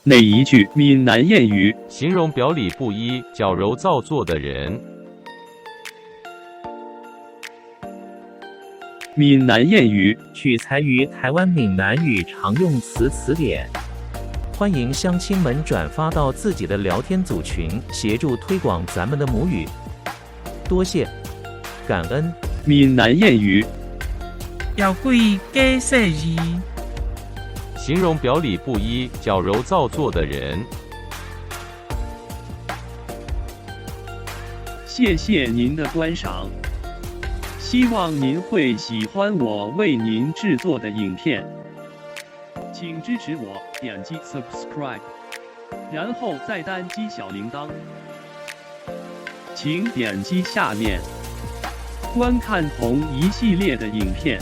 哪一句闽南諺语形容表里不一、矫揉造作的人？闽南諺语取材于台湾闽南语常用词词典，欢迎乡亲们转发到自己的聊天组群，协助推广咱们的母语。多谢，感恩。闽南諺语枵鬼假细字。形容表里不一、矫揉造作的人。谢谢您的观赏，希望您会喜欢我为您制作的影片，请支持我点击 subscribe，然后再单击小铃铛。请点击下面观看同一系列的影片。